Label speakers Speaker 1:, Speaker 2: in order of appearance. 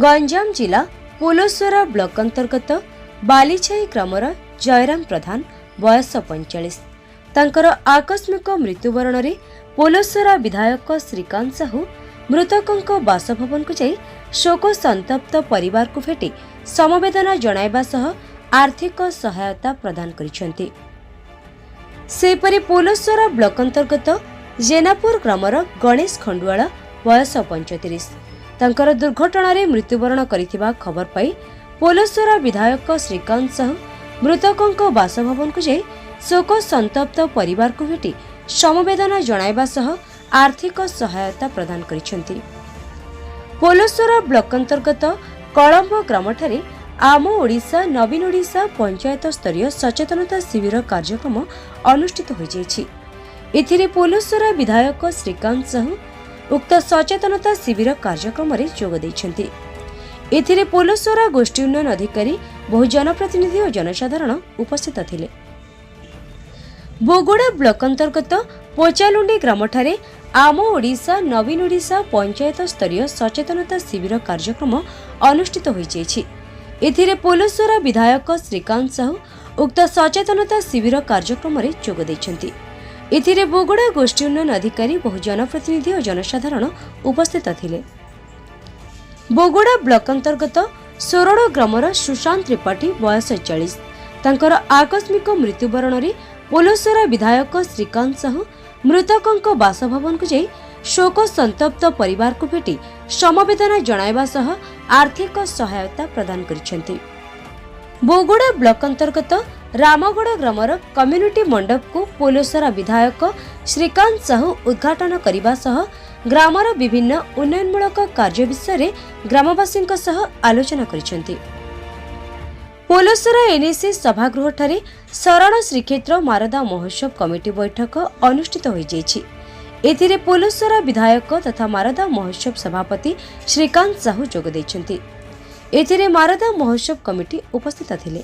Speaker 1: ଗଞ୍ଜାମ ଜିଲ୍ଲା ପୋଲସରା ବ୍ଲକ ଅନ୍ତର୍ଗତ ବାଲିଛାଇ ଗ୍ରାମର ଜୟରାମ ପ୍ରଧାନ, ବୟସ 45, ତାଙ୍କର ଆକସ୍ମିକ ମୃତ୍ୟୁବରଣରେ ପୋଲସରା ବିଧାୟକ ଶ୍ରୀକାନ୍ତ ସାହୁ ମୃତକଙ୍କ ବାସଭବନକୁ ଯାଇ ଶୋକ ସନ୍ତପ୍ତ ପରିବାରକୁ ଭେଟି ସମବେଦନା ଜଣାଇବା ସହ ଆର୍ଥିକ ସହାୟତା ପ୍ରଦାନ କରିଛନ୍ତି। ସେହିପରି ପୋଲସରା ବ୍ଲକ ଅନ୍ତର୍ଗତ ଜେନାପୁର ଗ୍ରାମର ଗଣେଶ ଖଣ୍ଡୁଆଳ, ବୟସ 35, ତାଙ୍କର ଦୁର୍ଘଟଣାରେ ମୃତ୍ୟୁବରଣ କରିଥିବା ଖବର ପାଇ ପୋଲସରା ବିଧାୟକ ଶ୍ରୀକାନ୍ତ ସାହୁ ମୃତକଙ୍କ ବାସଭବନକୁ ଯାଇ ଶୋକ ସନ୍ତପ୍ତ ପରିବାରକୁ ଭେଟି ସମବେଦନା ଜଣାଇବା ସହ ଆର୍ଥିକ ସହାୟତା ପ୍ରଦାନ କରିଛନ୍ତି। ପୋଲସରା ବ୍ଲକ ଅନ୍ତର୍ଗତ କଳମ୍ବ ଗ୍ରାମଠାରେ ଆମ ଓଡ଼ିଶା ନବୀନ ଓଡ଼ିଶା ପଞ୍ଚାୟତ ସ୍ତରୀୟ ସଚେତନତା ଶିବିର କାର୍ଯ୍ୟକ୍ରମ ଅନୁଷ୍ଠିତ ହୋଇଯାଇଛି। ଏଥିରେ ପୋଲସରା ବିଧାୟକ ଶ୍ରୀକାନ୍ତ ସାହୁ ଉକ୍ତ ସଚେତନତା ଶିବିର କାର୍ଯ୍ୟକ୍ରମରେ ଯୋଗ ଦେଇଛନ୍ତି। ଏଥିରେ ପୋଲସରା ଗୋଷ୍ଠୀ ଉନ୍ନୟନ ଅଧିକାରୀ, ବହୁ ଜନପ୍ରତିନିଧି ଓ ଜନସାଧାରଣ ଉପସ୍ଥିତ ଥିଲେ। ବୋଗୋଡ଼ା ବ୍ଲକ ଅନ୍ତର୍ଗତ ପୋଚାଲୁଣ୍ଡି ଗ୍ରାମଠାରେ ଆମ ଓଡ଼ିଶା ନବୀନ ଓଡ଼ିଶା ପଞ୍ଚାୟତ ସ୍ତରୀୟ ସଚେତନତା ଶିବିର କାର୍ଯ୍ୟକ୍ରମ ଅନୁଷ୍ଠିତ ହୋଇଯାଇଛି। ଏଥିରେ ପୋଲସରା ବିଧାୟକ ଶ୍ରୀକାନ୍ତ ସାହୁ ଉକ୍ତ ସଚେତନତା ଶିବିର କାର୍ଯ୍ୟକ୍ରମରେ ଯୋଗ ଦେଇଛନ୍ତି। ଏଥିରେ ବୋଗୋଡ଼ା ଗୋଷ୍ଠୀ ଉନ୍ନୟନ ଅଧିକାରୀ, ବହୁ ଜନପ୍ରତିନିଧି ଓ ଜନସାଧାରଣ ଉପସ୍ଥିତ ଥିଲେ। ବୋଗୋଡ଼ା ବ୍ଲକ ଅନ୍ତର୍ଗତ ସୋରଡ଼ ଗ୍ରାମର ସୁଶାନ୍ତ ତ୍ରିପାଠୀ, ବୟସ 40, ତାଙ୍କର ଆକସ୍ମିକ ମୃତ୍ୟୁବରଣରେ ପୋଲସରା ବିଧାୟକ ଶ୍ରୀକାନ୍ତ ସାହୁ ମୃତକଙ୍କ ବାସଭବନକୁ ଯାଇ ଶୋକ ସନ୍ତପ୍ତ ପରିବାରକୁ ଭେଟି ସମବେଦନା ଜଣାଇବା ସହ ଆର୍ଥିକ ସହାୟତା ପ୍ରଦାନ କରିଛନ୍ତି। ବୋଗୋଡ଼ା ବ୍ଲକ ଅନ୍ତର୍ଗତ ରାମଗଡ଼ ଗ୍ରାମର କମ୍ୟୁନିଟି ମଣ୍ଡପକୁ ପୋଲସରା ବିଧାୟକ ଶ୍ରୀକାନ୍ତ ସାହୁ ଉଦ୍ଘାଟନ କରିବା ସହ ଗ୍ରାମର ବିଭିନ୍ନ ଉନ୍ନୟନମୂଳକ କାର୍ଯ୍ୟ ବିଷୟରେ ଗ୍ରାମବାସୀଙ୍କ ସହ ଆଲୋଚନା କରିଛନ୍ତି। ପୋଲସରା ଏନ୍ଏସି ସଭାଗୃହଠାରେ ଶରଣ ଶ୍ରୀକ୍ଷେତ୍ର ମାରଦା ମହୋତ୍ସବ କମିଟି ବୈଠକ ଅନୁଷ୍ଠିତ ହୋଇଯାଇଛି। ଏଥିରେ ପୋଲସରା ବିଧାୟକ ତଥା ମାରଦା ମହୋତ୍ସବ ସଭାପତି ଶ୍ରୀକାନ୍ତ ସାହୁ ଯୋଗ ଦେଇଛନ୍ତି। ଏଥିରେ ମାରଦା ମହୋତ୍ସବ କମିଟି ଉପସ୍ଥିତ ଥିଲେ।